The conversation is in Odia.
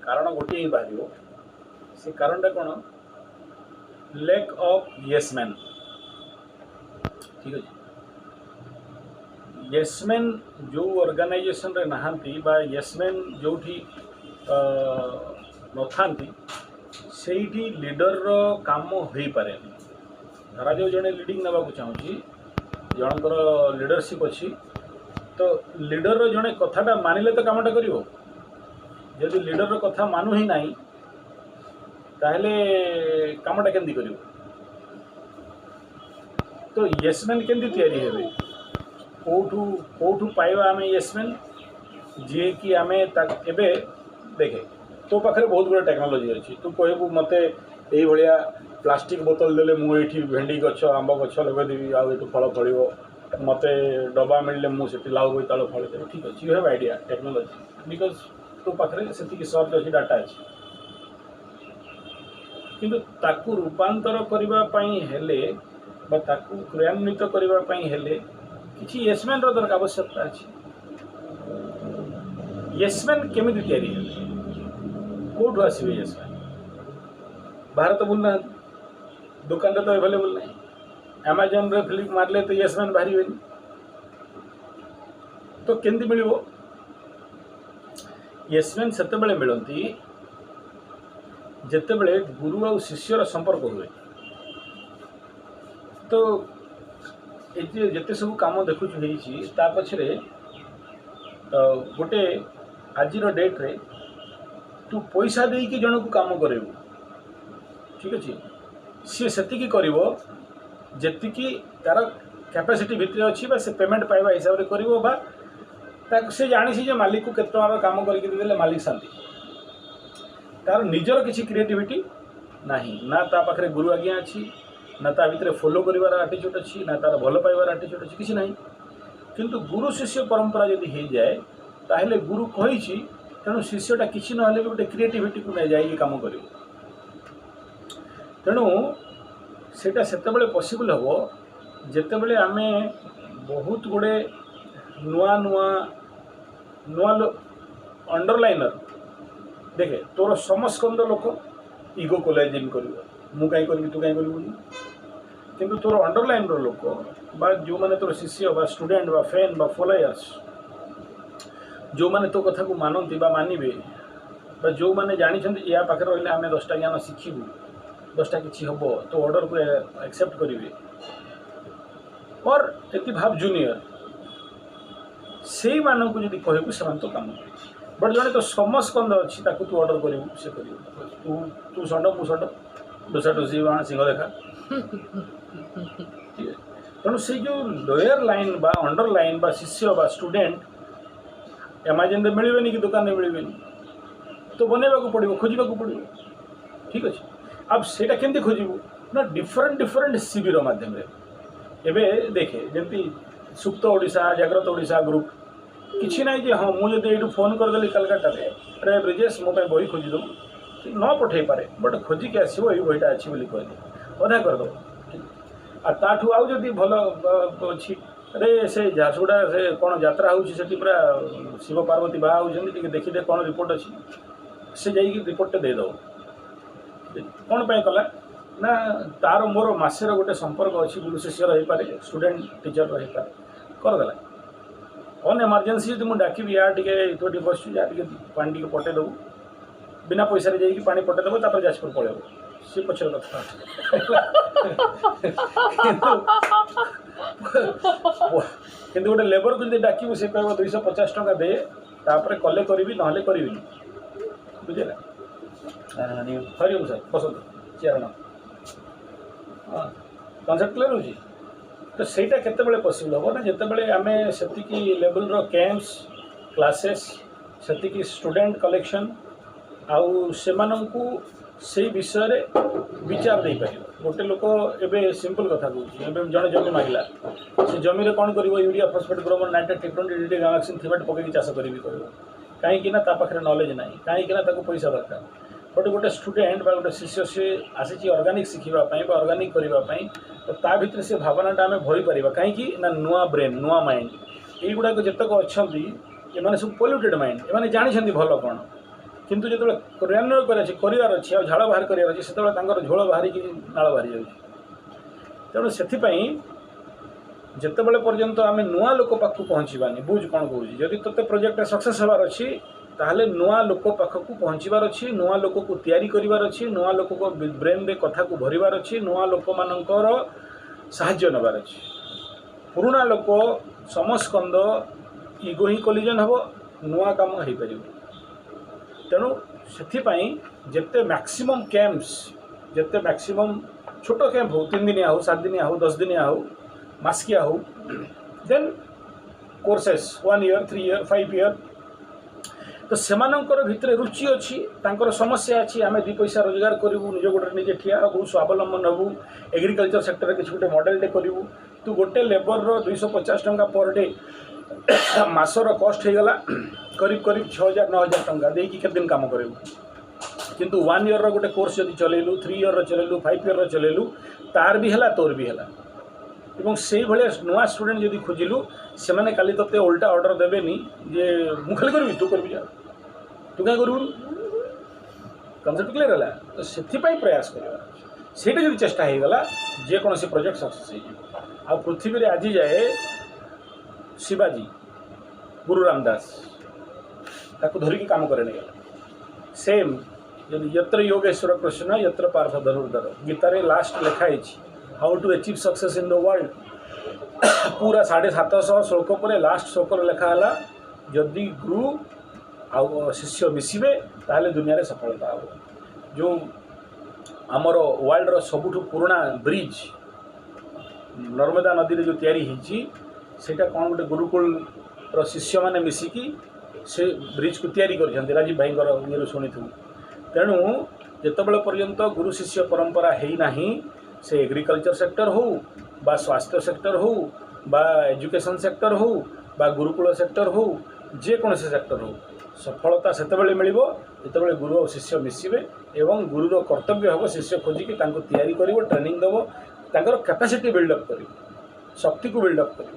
କାରଣ ଗୋଟିଏ ହିଁ ବାହାରିବ। ସେ କାରଣଟା କ'ଣ? Lack of Yes man. ଠିକ୍ ଅଛି, ୟେସ୍ ମ୍ୟାନ୍ ଯେଉଁ ଅର୍ଗାନାଇଜେସନରେ ନାହାନ୍ତି ବା ୟେସ୍ ମ୍ୟାନ୍ ଯେଉଁଠି ନଥାନ୍ତି, ସେଇଠି ଲିଡରର କାମ ହୋଇପାରେନି। ଧରାଯାଉ ଜଣେ ଲିଡ଼ିଂ ନେବାକୁ ଚାହୁଁଛି, ଜଣଙ୍କର ଲିଡରସିପ୍ ଅଛି, ତ ଲିଡରର ଜଣେ କଥାଟା ମାନିଲେ ତ କାମଟା କରିବ। ଯଦି ଲିଡରର କଥା ମାନୁ ହିଁ ନାହିଁ, ତାହେଲେ କାମଟା କେମିତି କରିବ? ତ ୟେସ୍ ମ୍ୟାନ୍ କେମିତି ତିଆରି ହେବେ? କେଉଁଠୁ କେଉଁଠୁ ପାଇବା ଆମେ ୟେସ୍ ମ୍ୟାନ୍, ଯିଏକି ଆମେ ତା? ଏବେ ଦେଖେ, ତୋ ପାଖରେ ବହୁତ ଗୁଡ଼େ ଟେକ୍ନୋଲୋଜି ଅଛି। ତୁ କହିବୁ, ମୋତେ ଏଇଭଳିଆ ପ୍ଲାଷ୍ଟିକ୍ ବୋତଲ ଦେଲେ ମୁଁ ଏଇଠି ଭେଣ୍ଡି ଗଛ, ଆମ୍ବ ଗଛ ଲଗେଇଦେବି ଆଉ ଏଠୁ ଫଳ ଫଳିବ। ମୋତେ ଡବା ମିଳିଲେ ମୁଁ ସେଠି ଲାଉ, ବୋଇତାଳୁ ଫଳିଦେବି। ଠିକ୍ ଅଛି, you have idea, technology, because ତୋ ପାଖରେ ସେତିକି ସର୍ଚ୍ଚ ଅଛି, ଡାଟା ଅଛି। କିନ୍ତୁ ତାକୁ ରୂପାନ୍ତର କରିବା ପାଇଁ ହେଲେ ବା ତାକୁ କ୍ରିୟାନ୍ୱିତ କରିବା ପାଇଁ ହେଲେ କିଛି ୟେସମ୍ୟାନ୍ର ଦରକାର, ଆବଶ୍ୟକତା ଅଛି। ୟେସମ୍ୟାନ୍ କେମିତି ତିଆରି ହେବେ? କେଉଁଠୁ ଆସିବେ ୟେସମ୍ୟାନ୍? ବାହାରେ ତ ବୁଲୁନାହାନ୍ତି, ଦୋକାନରେ ତ ଆଭେଲେବୁଲ୍ ନାହିଁ, ଆମାଜନରେ ଫ୍ଲିପ୍ ମାରିଲେ ତ ୟେସମ୍ୟାନ୍ ବାହାରିବେନି। ତ କେମିତି ମିଳିବ? ୟେସମ୍ୟାନ୍ ସେତେବେଳେ ମିଳନ୍ତି ଯେତେବେଳେ ଗୁରୁ ଆଉ ଶିଷ୍ୟର ସମ୍ପର୍କ ହୁଏ। ତ ଏ ଯେ ଯେତେ ସବୁ କାମ ଦେଖୁଛୁ ହେଇଛି, ତା ପଛରେ ଗୋଟେ ଆଜିର ଡେଟ୍ରେ ତୁ ପଇସା ଦେଇକି ଜଣକୁ କାମ କରେଇବୁ, ଠିକ୍ ଅଛି, ସିଏ ସେତିକି କରିବ ଯେତିକି ତାର କ୍ୟାପାସିଟି ଭିତରେ ଅଛି ବା ସେ ପେମେଣ୍ଟ ପାଇବା ହିସାବରେ କରିବ ବା ତାକୁ ସେ ଜାଣିଛି ଯେ ମାଲିକକୁ କେତେ ଟଙ୍କାର କାମ କରିକି ଦେଇଦେଲେ ମାଲିକ ଶାନ୍ତି। ତାର ନିଜର କିଛି କ୍ରିଏଟିଭିଟି ନାହିଁ। ନା ତା ପାଖରେ ଗୁରୁ ଆଜ୍ଞା ଅଛି, ନା ତା ଭିତରେ ଫଲୋ କରିବାର ଆଟିଚ୍ୟୁଡ଼ ଅଛି, ନା ତାର ଭଲ ପାଇବାର ଆଟିଚ୍ୟୁଡ଼ ଅଛି, କିଛି ନାହିଁ। କିନ୍ତୁ ଗୁରୁ ଶିଷ୍ୟ ପରମ୍ପରା ଯଦି ହେଇଯାଏ, ତାହେଲେ ଗୁରୁ କହିଛି, ତେଣୁ ଶିଷ୍ୟଟା କିଛି ନହେଲେ ବି ଗୋଟେ କ୍ରିଏଟିଭିଟିକୁ ନେଇ ଯାଇକି କାମ କରିବ। ତେଣୁ ସେଇଟା ସେତେବେଳେ ପସିବଲ୍ ହେବ ଯେତେବେଳେ ଆମେ ବହୁତ ଗୁଡ଼ିଏ ନୂଆ ନୂଆ ନୂଆ ଅଣ୍ଡରଲାଇନର। ଦେଖେ, ତୋର ସମସ୍କନ୍ଦ ଲୋକ ଇଗୋ କୋଲାଇଜିଂ କରିବ, ମୁଁ କାହିଁ କରିବି, ତୁ କାହିଁ କରିବୁନି। କିନ୍ତୁ ତୋର ଅଣ୍ଡରଲାଇନର ଲୋକ ବା ଯେଉଁମାନେ ତୋର ଶିଷ୍ୟ ବା ଷ୍ଟୁଡେଣ୍ଟ ବା ଫ୍ୟାନ୍ ବା ଫଲୋୟର୍ସ, ଯେଉଁମାନେ ତୋ କଥାକୁ ମାନନ୍ତି ବା ମାନିବେ ବା ଯେଉଁମାନେ ଜାଣିଛନ୍ତି ୟା ପାଖରେ ରହିଲେ ଆମେ 10ଟା ଜ୍ଞାନ ଶିଖିବୁ, 10ଟା କିଛି ହେବ, ତୋ ଅର୍ଡ଼ରକୁ ଆକ୍ସେପ୍ଟ କରିବେ, ଅର୍ ଏତି ଭାବ ଜୁନିୟର, ସେଇମାନଙ୍କୁ ଯଦି କହିବୁ, ସେମାନେ ତ କାମ କରିବେ। ବଟ୍ ଜଣେ ତ ସମସ୍କନ୍ଦ ଅଛି, ତାକୁ ତୁ ଅର୍ଡ଼ର କରିବୁ, ସେ କରିବ? ତୁ ତୁ ଷଣ୍ଢ, ମୁଁ ଷଣ୍ଢ, ଡୋସା ଡୋସି ବାଣ ସିଂହ ଦେଖା। ଠିକ୍ ଅଛି, ତେଣୁ ସେଇ ଯେଉଁ ଲୋୟର ଲାଇନ୍ ବା ଅଣ୍ଡର ଲାଇନ୍ ବା ଶିଷ୍ୟ ବା ଷ୍ଟୁଡେଣ୍ଟ ଆମାଜନରେ ମିଳିବେନି କି ଦୋକାନରେ ମିଳିବେନି। ତ ବନେଇବାକୁ ପଡ଼ିବ, ଖୋଜିବାକୁ ପଡ଼ିବ। ଠିକ୍ ଅଛି, ଆଉ ସେଇଟା କେମିତି ଖୋଜିବୁ ନା ଡିଫରେଣ୍ଟ ଡିଫରେଣ୍ଟ ଶିବିର ମାଧ୍ୟମରେ। ଏବେ ଦେଖେ, ଯେମିତି ସୁପ୍ତ ଓଡ଼ିଶା, ଜାଗ୍ରତ ଓଡ଼ିଶା ଗ୍ରୁପ୍, କିଛି ନାହିଁ ଯେ ହଁ, ମୁଁ ଯଦି ଏଇଠୁ ଫୋନ୍ କରିଦେଲି କାଲକାଟାରେ, "ଆରେ ବ୍ରିଜେଶ, ମୋ ପାଇଁ ବହି ଖୋଜିଦେବୁ", ନ ପଠେଇ ପାରେ, ବଟ୍ ଖୋଜିକି ଆସିବ, ଏଇ ବହିଟା ଅଛି ବୋଲି କହିଲେ ଅଧା କରିଦେବ। ଠିକ୍, ଆଉ ତାଠୁ ଆଉ ଯଦି ଭଲ ଅଛି, ଆରେ ସେ ଝାରସୁଗୁଡ଼ା ସେ କ'ଣ ଯାତ୍ରା ହେଉଛି, ସେଠି ପୁରା ଶିବ ପାର୍ବତୀ ବାହା ହେଉଛନ୍ତି, ଟିକେ ଦେଖିଦେ କ'ଣ ରିପୋର୍ଟ ଅଛି, ସେ ଯାଇକି ରିପୋର୍ଟଟା ଦେଇଦେବ। କ'ଣ ପାଇଁ କଲା ନା ତାର ମୋର ମାସେର ଗୋଟେ ସମ୍ପର୍କ ଅଛି, ଗୁରୁ ଶିଷ୍ୟର ହେଇପାରେ, ଷ୍ଟୁଡେଣ୍ଟ ଟିଚରର ହେଇପାରେ, କରିଦେଲା। ଅନ୍ ଏମର୍ଜେନ୍ସି ଯଦି ମୁଁ ଡାକିବି, ୟା ଟିକେ ତୁ ଟିକେ ବସିଛୁ, ଯା ଟିକେ ପାଣି ଟିକେ ପଟେଇ ଦେବୁ, ବିନା ପଇସାରେ ଯାଇକି ପାଣି ପଟେଇ ଦେବ, ତାପରେ ଯାଜପୁର ପଳେଇବ, ସିଏ ପଛରେ କଥା। କିନ୍ତୁ ଗୋଟେ ଲେବରକୁ ଯଦି ଡାକିବୁ, ସେ କହିବ 250 ଟଙ୍କା ଦେ, ତାପରେ କଲେ କରିବି, ନହେଲେ କରିବିନି। ବୁଝିଲା? ହରିଓମ ସାର୍, ବସନ୍ତୁ, ଚେୟାର। ହଁ, କନସେପ୍ଟ କ୍ଲିୟର ହେଉଛି ତ? ସେଇଟା କେତେବେଳେ ପସିବଲ୍ ହେବ ନା ଯେତେବେଳେ ଆମେ ସେତିକି ଲେଭେଲର କ୍ୟାମ୍ପସ୍, କ୍ଲାସେସ୍, ସେତିକି ଷ୍ଟୁଡେଣ୍ଟ କଲେକ୍ସନ୍ ଆଉ ସେମାନଙ୍କୁ ସେଇ ବିଷୟରେ ବିଚାର ଦେଇପାରିବ। ଗୋଟେ ଲୋକ, ଏବେ ସିମ୍ପଲ୍ କଥା କହୁଛି, ଏବେ ଜଣେ ଜମି ମାଗିଲା, ସେ ଜମିରେ କ'ଣ କରିବ? ୟୁରିଆ, ଫସ୍ଫେଟ୍, ଗ୍ରୋମର, ନାଇଟ୍ରେଟ୍, ଟିପ୍ରୋନ୍, ଡିଡିଟି, ଗାମାକ୍ସିନ୍, ଥିବାଟ ପକେଇକି ଚାଷ କରିବି କହିବ। କାହିଁକି ନା ତା ପାଖରେ ନଲେଜ ନାହିଁ, କାହିଁକି ନା ତାକୁ ପଇସା ଦରକାର। ବଟ୍ ଗୋଟେ ଷ୍ଟୁଡେଣ୍ଟ ବା ଗୋଟେ ଶିଷ୍ୟ, ସେ ଆସିଛି ଅର୍ଗାନିକ୍ ଶିଖିବା ପାଇଁ ବା ଅର୍ଗାନିକ୍ କରିବା ପାଇଁ, ତ ତା ଭିତରେ ସେ ଭାବନାଟା ଆମେ ଭରିପାରିବା। କାହିଁକି ନା ନୂଆ ବ୍ରେନ୍, ନୂଆ ମାଇଣ୍ଡ। ଏଇଗୁଡ଼ାକ ଯେତେକ ଅଛନ୍ତି, ଏମାନେ ସବୁ ପଲ୍ୟୁଟେଡ୍ ମାଇଣ୍ଡ। ଏମାନେ ଜାଣିଛନ୍ତି ଭଲ କ'ଣ, କିନ୍ତୁ ଯେତେବେଳେ କ୍ରିୟାନ୍ୱୟନ କରିବାର ଅଛି, କରିବାର ଅଛି ଆଉ ଝାଳ ବାହାର କରିବାର ଅଛି, ସେତେବେଳେ ତାଙ୍କର ଝୋଳ ବାହାରିକି ନାଳ ବାହାରି ଯାଉଛି। ତେଣୁ ସେଥିପାଇଁ ଯେତେବେଳେ ପର୍ଯ୍ୟନ୍ତ ଆମେ ନୂଆ ଲୋକ ପାଖକୁ ପହଞ୍ଚିବାନି, ବୁଝ କ'ଣ କହୁଛି, ଯଦି ତୋତେ ପ୍ରୋଜେକ୍ଟରେ ସକ୍ସେସ୍ ହେବାର ଅଛି, ତାହେଲେ ନୂଆ ଲୋକ ପାଖକୁ ପହଞ୍ଚିବାର ଅଛି, ନୂଆ ଲୋକକୁ ତିଆରି କରିବାର ଅଛି, ନୂଆ ଲୋକଙ୍କ ବ୍ରେନ୍ରେ କଥାକୁ ଭରିବାର ଅଛି, ନୂଆ ଲୋକମାନଙ୍କର ସାହାଯ୍ୟ ନେବାର ଅଛି। ପୁରୁଣା ଲୋକ ସମସ୍କନ୍ଦ ଇଗୋ ହିଁ କଲିଜନ୍ ହେବ, ନୂଆ କାମ ହେଇପାରିବ। ତେଣୁ ସେଥିପାଇଁ ଯେତେ ମ୍ୟାକ୍ସିମମ୍ କ୍ୟାମ୍ପସ୍, ଯେତେ ମ୍ୟାକ୍ସିମମ୍ ଛୋଟ କ୍ୟାମ୍ପ ହଉ, 3 ଦିନିଆ ହଉ, 7 ଦିନିଆ ହଉ, 10 ଦିନିଆ ହଉ, ମାସିକିଆ ହଉ, then courses 1 year, 3 year, 5 year। ତ ସେମାନଙ୍କର ଭିତରେ ରୁଚି ଅଛି, ତାଙ୍କର ସମସ୍ୟା ଅଛି, ଆମେ ଦୁଇ ପଇସା ରୋଜଗାର କରିବୁ, ନିଜ ଗୋଡ଼ରେ ନିଜେ ଠିଆ ହେବୁ, ସ୍ୱାବଲମ୍ବନ ହେବୁ, ଏଗ୍ରିକଲଚର ସେକ୍ଟରରେ କିଛି ଗୋଟେ ମଡ଼େଲଟେ କରିବୁ। ତୁ ଗୋଟେ ଲେବରର 250 ଟଙ୍କା ପର ଡେ ମାସର କଷ୍ଟ ହେଇଗଲା କରିବ କରିବ 6000, 9000 ଟଙ୍କା ଦେଇକି କେତେ ଦିନ କାମ କରିବୁ? କିନ୍ତୁ ୱାନ୍ ଇୟର୍ର ଗୋଟେ କୋର୍ସ ଯଦି ଚଲେଇଲୁ, 3 ଇୟର୍ର ଚଲେଇଲୁ, 5 ଇୟର୍ର ଚଲେଇଲୁ, ତାର ବି ହେଲା, ତୋର ବି ହେଲା। ଏବଂ ସେଇଭଳିଆ ନୂଆ ଷ୍ଟୁଡେଣ୍ଟ ଯଦି ଖୋଜିଲୁ, ସେମାନେ କାଲି ତୋତେ ଓଲଟା ଅର୍ଡ଼ର ଦେବେନି ଯେ ମୁଁ ଖାଲି କରିବି, ତୁ କରିବି ଯା, ତୁ କାହିଁ କରିବୁନି? କନସେପ୍ଟ କ୍ଲିୟର ହେଲା ତ? ସେଥିପାଇଁ ପ୍ରୟାସ କରିବା। ସେଇଟା ଯଦି ଚେଷ୍ଟା ହେଇଗଲା, ଯେକୌଣସି ପ୍ରୋଜେକ୍ଟ ସକ୍ସେସ୍ ହେଇଯିବ। ଆଉ ପୃଥିବୀରେ ଆଜି ଯାଏ ଶିବାଜୀ, ଗୁରୁ ରାମଦାସ ତାକୁ ଧରିକି କାମ କରି ନେଇଗଲା। ସେମ୍ ଯଦି ଯତ୍ର ଯୋଗେଶ୍ୱର କୃଷ୍ଣ ଯତ୍ର ପାର୍ଥ ଧନୁର୍ଧର, ଗୀତାରେ ଲାଷ୍ଟ ଲେଖା ହେଇଛି how to achieve success in the world। ପୁରା 750 ଶ୍ଲୋକ ପରେ ଲାଷ୍ଟ ଶ୍ଲୋକରେ ଲେଖା ହେଲା, ଯଦି ଗୁରୁ ଆଉ ଶିଷ୍ୟ ମିଶିବେ, ତାହେଲେ ଦୁନିଆରେ ସଫଳତା ହେବ। ଯେଉଁ ଆମର ୱାର୍ଲଡର ସବୁଠୁ ପୁରୁଣା ବ୍ରିଜ୍ ନର୍ମଦା ନଦୀରେ ଯେଉଁ ତିଆରି ହେଇଛି, ସେଇଟା କ'ଣ ଗୋଟେ ଗୁରୁକୁଳର ଶିଷ୍ୟମାନେ ମିଶିକି ସେ ବ୍ରିଜ୍କୁ ତିଆରି କରିଛନ୍ତି, ରାଜୀବ ଭାଇଙ୍କର ଇଏରୁ ଶୁଣିଥିବୁ। ତେଣୁ ଯେତେବେଳେ ପର୍ଯ୍ୟନ୍ତ ଗୁରୁ ଶିଷ୍ୟ ପରମ୍ପରା ହେଇନାହିଁ, ସେ ଏଗ୍ରିକଲଚର ସେକ୍ଟର ହଉ ବା ସ୍ୱାସ୍ଥ୍ୟ ସେକ୍ଟର ହଉ ବା ଏଜୁକେସନ୍ ସେକ୍ଟର ହଉ ବା ଗୁରୁକୁଳ ସେକ୍ଟର ହଉ, ଯେକୌଣସି ସେକ୍ଟର ହଉ, ସଫଳତା ସେତେବେଳେ ମିଳିବ ଯେତେବେଳେ ଗୁରୁ ଆଉ ଶିଷ୍ୟ ମିଶିବେ ଏବଂ ଗୁରୁର କର୍ତ୍ତବ୍ୟ ହେବ ଶିଷ୍ୟ ଖୋଜିକି ତାଙ୍କୁ ତିଆରି କରିବ, ଟ୍ରେନିଂ ଦେବ, ତାଙ୍କର କାପାସିଟି ବିଲ୍ଡଅପ୍ କରିବ, ଶକ୍ତିକୁ ବିଲ୍ଡଅପ୍ କରିବ।